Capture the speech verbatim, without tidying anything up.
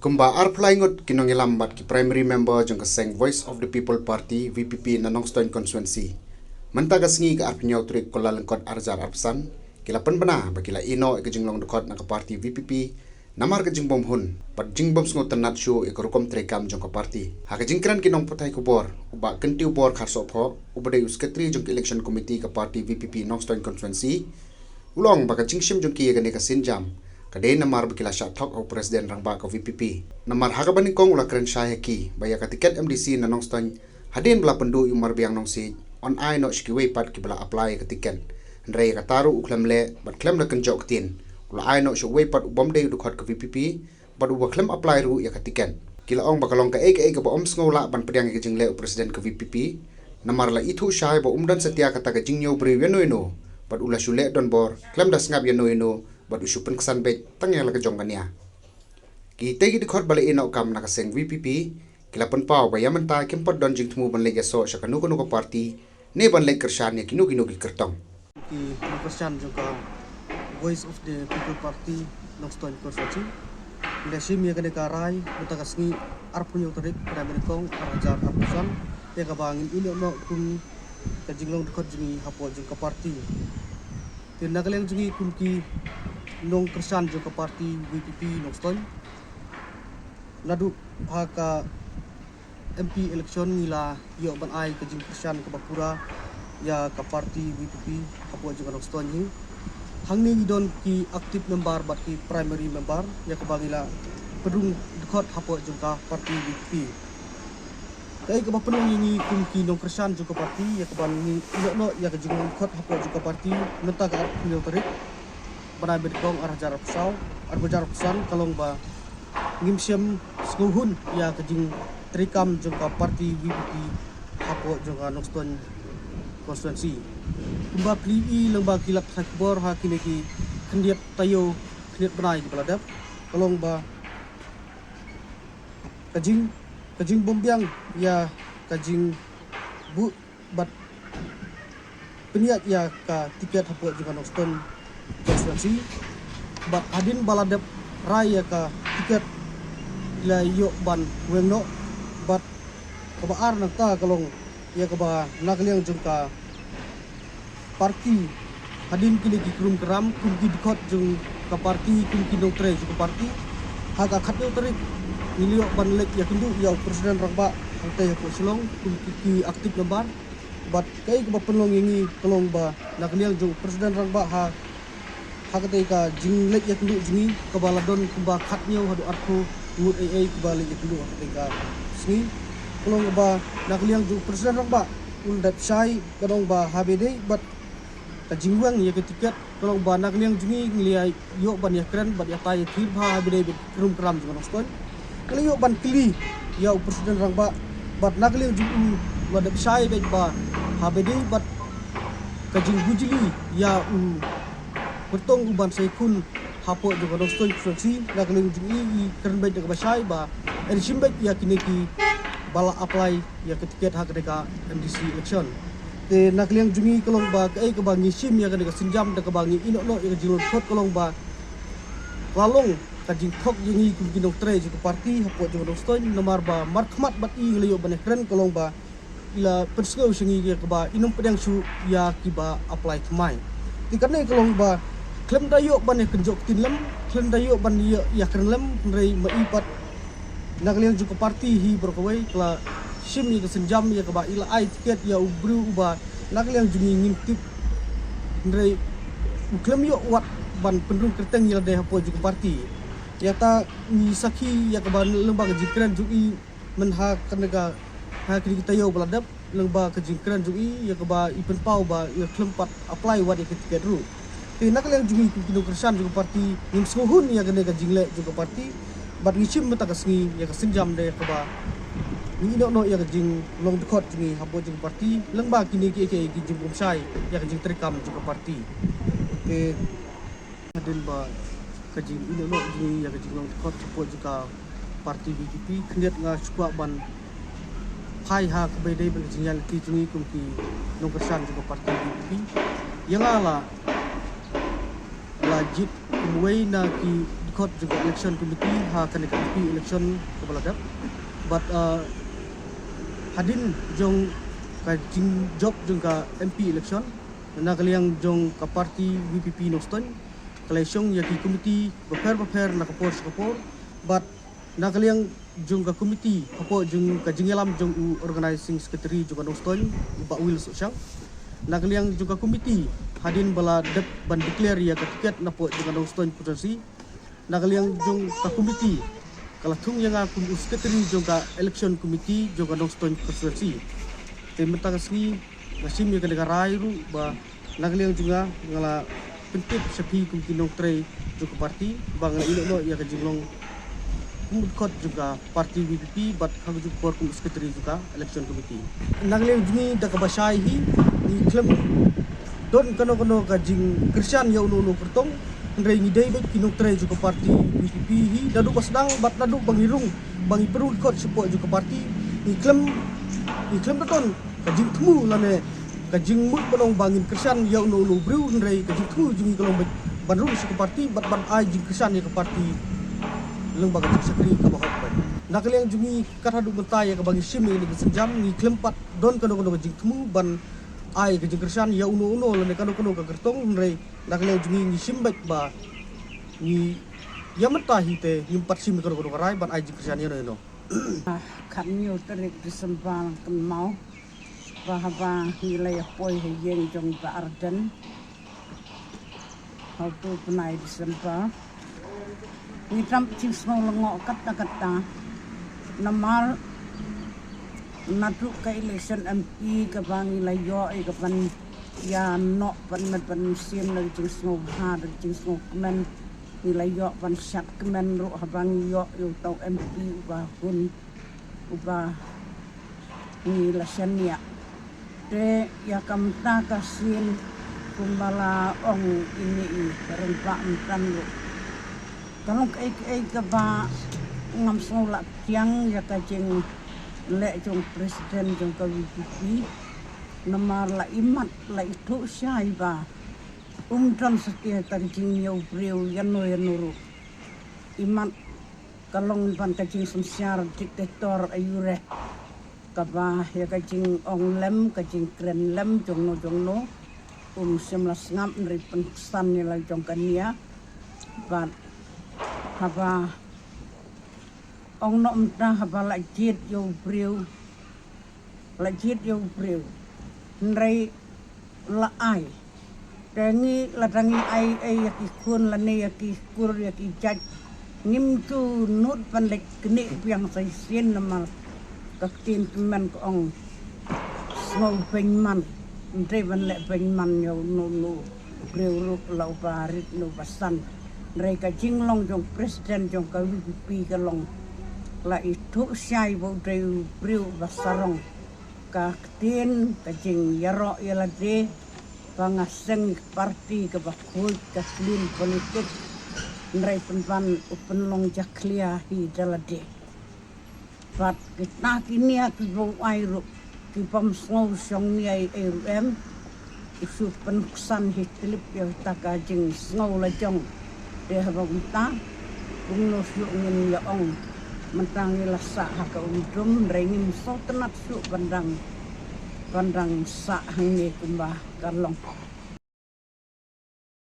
Kumba arphew lai ngut ki nongïalam bad ki primary member jong ka seng Voice of the People Party, V P P, na Nongstoiñ constituency, mynta ka sngi ka arphew hynñiew tarik Kyllalyngkot arhajar arphew san, ki la pynbna ba ki la ïehnoh ïa ka jinglong dkhot na ka party V P P namar ka jingbymhun bad jingbymsngewtynnat shuh ïa ka rukom treikam jong ka party. Ha ka jingkren ki nongpathai khubor, u Bah Kyntiew Bor Kharsohphoh, uba dei u secretary jong ka election committee ka party V P P Nongstoiñ constituency, u la ong ba ka jingshim jong ki ïa kane ka sienjam ka dei namar ba ki la shah thok ha u president rangbah ka V P P. Namar ha kaba nyngkong u la kren shai ha ki ba ïa ka tiket M D C na Nongstoiñ, hadien ba la pynduh ïa u Marbiang Nongsiej, yn ai noh sha kiwei pat kiba la apply ïa ka tiket. Hynrei ïa kata ruh u khlem leh bad khlem da kynjoh ktien. U la ai noh sha uwei pat u bym dei u dkhot ka V P P bad uba khlem apply ruh ïa ka tiket. Ki la ong ba ka long kaei kaei kaba ym sngew lah ban pdiang ïa ka jingleh u president ka V P P, namar la ithuh shai ba um don satia kata ka jingñiew briew ïano ïano, bad u la shu leh donbor khlem da sngap ïano ïano, bad u shu pynksan beit tang ïa la ka jong ka nia. Kitei ki dkhot ba la ïehnoh kam na ka seng V P P ki la pynpaw ba ïa mynta kim pat don jingthmu ban leit ïasoh sha kano kano ka party ne ban leit kyrshan ïa kino kino ki kyrtong. Ki nongkyrshan jong ka Voice of the People Party Nongstoiñ constituency, ngi la shim ïa kane ka rai mynta ka sngi arphew hynñiew tarik bnai ba nyngkong arhajar arphew san, ïa kaba ngin ïehnoh kum ka jinglong dkhot jong ngi hapoh jong ka party. Te na ka liang jong ngi kum ki nongkyrshan jong ka party V P P Nongstoiñ, naduh ha ka M P election ngi la ïoh ban ai ka jingkyrshan kaba pura ïa ka party V P P hapoh jong ka Nongstoiñ hi. Hangne ngi don ki active member bad ki primary member ïa kaba ngi la pynrung dkhot hapoh jong ka party V P P. Kaei kaba pynlong ïa ngi kum ki nongkyrshan jong ka party ïa kaba ngi ïehnoh ïa ka jinglong dkhot hapoh jong ka party mynta ka arphew hynñiew tarik bnai ba nyngkong arhajar arphew saw, arhajar arphew san, ka long ba ngim shym sngewhun ïa ka jingtreikam jong ka party V P P hapoh jong ka Nongstoiñ constituency. Kumba phi i lyngba ki lad pathai khubor ha kine ki khyndiat taïew khyndiat bnai kiba la dep, ka long ba ka jing, ka jingbymbiang ïa ka jingbuh bad pynïaid ïa ka tiket hapoh jong ka Nongstoiñ constituency. Bad hadien ba la dep rai ïa ka tiket la ïoh ban weng noh. Bad kaba ar nangta ka long ïa kaba na ka liang jong ka party, hadien kine ki krum kram kum ki dkhot jong ka party, kum ki nongtrei jong ka party, ha ka khathynñiew tarik ngi la ïoh ban leit ïakynduh ïa u president rangbah hangtei hapoh Shillong kum ki, ki active member. Bad kaei kaba pynlong ïa ngi ka long ba na ka liang jong u president rangbah ha, ha katei ka jingleit ïakynduh jong ngi kaba la don kumba khathynñiew haduh arphew ngut ei ei kiba leit ïakynduh ha katei ka sngi, ka long ba na ka liang jong u president rangbah u la dep shai, ka long ba haba ïadei bad ka jingweng ïa ka tiket, ka long ba na ka liang jong ngi ngi la ïoh ban ïakren bad ïatai ïathir bha haba ïadei bad krum kram jong ka Nongstoiñ. Ngi la ïoh ban kylli ïa u president rangbah bad na ka liang jong u la dep shai beit ba haba ïadei bad ka jingbujli ïa u kyrtong u ban sa ïakhun hapoh jong ka Nongstoiñ constituency, na ka liang jong i i kren beit da kaba shai ba yn shim beit ïa kine kiba la apply ïa ka tiket ha katei ka M D C election. Te na ka liang jong ngi ka long ba kaei kaba ngi shim ïa kane ka sienjam da kaba ngi ïehnoh noh ïa ka jinglong dkhot ka long ba ka la long ka jingthok ïa ngi kum ki nongtrei jong ka party hapoh jong ka Nongstoiñ, namar ba markhmat bad i ngi la ïoh ban ïakren ka long ba i la pynsngew sha ngi ïa kaba i nym pdiang shuh ïa kiba apply thymmai. Te kane ka long ba khlem da ïoh ban ïakynjoh ktien lem, khlem da ïoh ban ïa, ïakren lem, hynrei ma i pat na ka liang jong ka party hi baroh kawei ka la shim ïa ka sienjam ïa kaba i la ai tiket ïa u briew uba na ka liang jong ngi ngim tip, hynrei u khlem ïoh wat ban pynrung kyrteng ïa lade hapoh jong ka party. Ïa kata ngi sakhi ïa kaba lyngba ka jingkren jong i mynha kane ka, ha kine ki taïew ba la dep, lyngba ka jingkren jong i ïa kaba i pynpaw ba i khlem pat apply wat ïa ka tiket ruh. Te na ka liang jong ngi kum ki nongkyrshan jong ka party ngim sngewhun ïa kane ka jingleh jong ka party. Bad ngi shim mynta ka sngi ïa ka sienjam da kaba ngi ïehnoh noh ïa ka jinglong dkhot jong ngi hapoh jong ka party lyngba kine kiei kiei ki jingbymshai ïa ka jingtreikam jong ka party. Te hadien ba ka jingïehnoh jong ngi ïa ka jinglong dkhot hapoh jong ka party V P P, khyndiat nga shu kwah ban phai ha kaba ïadei bad ka jingïaid lynti jong ngi kum ki nongkyrshan jong ka party V P P. Ïa nga la, la jied kum uwei na ki khot jong ka election committee ha kane ka M P election kaba la dep. Bad, uh, hadien jong ka jingjop jong ka M P election, na ka liang jong ka party V P P Nongstoiñ ka la shong ïa ki committee bapher bapher na ka por sha ka por. Bad na ka liang jong ka committee hapoh jong ka jingïalam jong u organizing secretary jong ka Nongstoiñ, u Bah Will Sohshang. Na ka liang jong ka committee, hadien ba la dep ban declare ïa ka ticket napoh jong ka Nongstoiñ constituency, na ka liang jong ka committee ka la thung ïa nga kum u secretary jong ka election committee jong ka Nongstoiñ constituency. Te mynta ka sngi nga shim ïa kane ka rai ruh ba na ka liang jong nga, nga la pyntip sha phi kum ki nongtrei jong ka party ba nga la ïeh noh ïa ka jinglong kum u dkhot jong ka party V P P bad ha ka jong ka por kum u secretary jong ka election committee. Na ka liang jong ngi da kaba shai hi, ngi khlem don kano kano ka jingkyrshan ïa uno uno u kyrtong, hynrei ngi dei beit ki nongtrei jong ka party V P P hi, naduh ba sdang bad naduh ba ngi rung, ba ngi pynrung dkhot shapoh jong ka party, ngi khlem, ngi khlem da don ka jingthmu lane ka jingmut ban ong ba ngin kyrshan ïa uno uno u briew, hynrei ka jingthmu jong ngi ka long beit ban rung sha ka party bad ban ai jingkyrshan ïa ka party lyngba ka jingshakri kaba hok beit. Na ka liang jong ngi, kat haduh mynta ïa kaba ngi shim ïa kane ka sienjam, ngi khlem pat don kano kano ka jingthmu ban ai ka jingkyrshan ïa uno uno lane kano kano ka kyrtong, hynrei na ka liang jong ngi, ngi shim beit ba ngi ïa mynta hi te ngim pat shim ïa kano kano ka rai ban ai jingkyrshan ïano ïano. Khathynñiew tarik December kynmaw ba haba ngi la ïa poi ha ïing jong Bah Ardent ha uto u bnai December, ngi dap jingsngew lyngngoh katta katta namar naduh ka election M P kaba ngi la ïoh ïa kaban ïa noh ban met ban mynsiem da ka jingsngewbha da ka jingsngewkmen. Ngi la ïoh ban shad kmen ruh haba ngi ïoh ïa uta u M P uba hun, uba ngi la shaniah. Te ïa ka mynta ka sien kumba la ong ine i rangbah mynta ruh, ka long kaei kaei kaba ngam sngew lah pdiang ïa ka jingleh jong president jong ka V P P. Namar la imat la ithuh shai ba um don satia ta ka jingñiew briew ïano ïano ruh. Imat ka long ban ka jingsynshar dictator aiu re, kaba ïa ka jingong lem, ka jingkren lem jongno jongno, um shym la sngap, hynrei pynksan ïa la jong ka nia. Bad haba ong noh mynta haba la jied ïa u briew, la jied ïa u briew, hynrei la ai. Te ngi lada ngi ai ei ïa ki khun lane ïa ki kur ïa ki jait, ngim ju nud ban leit knieh biang sa shisien namar ka ktien tymmen ka ong, sngew beiñman. Ym dei ban leh beiñman ïa uno uno u briew ruh, la uba rit ne uba san. Hynrei ka jinglong jong president jong ka V P P ka long la ithuh shai ba u dei u briew uba sarong. Ka ktien ka jingïaroh ïa lade ba nga seng party kaba khuid, ka clean politics, hynrei pynban u pynlong jakhlia hi da lade. Bad kita ki nia kiba u ai ruh, ki bym sngew shong nia ei ei ruh em, u shu pynksan hi tlip ïa kata ka jingsngew la jong. Te haba mynta kumno shuh ngin ïa ong, mynta ngi la sah ha ka umdum, hynrei ngim sngewtynnat shuh ban dang, ban dang sah hangne kumba ka long.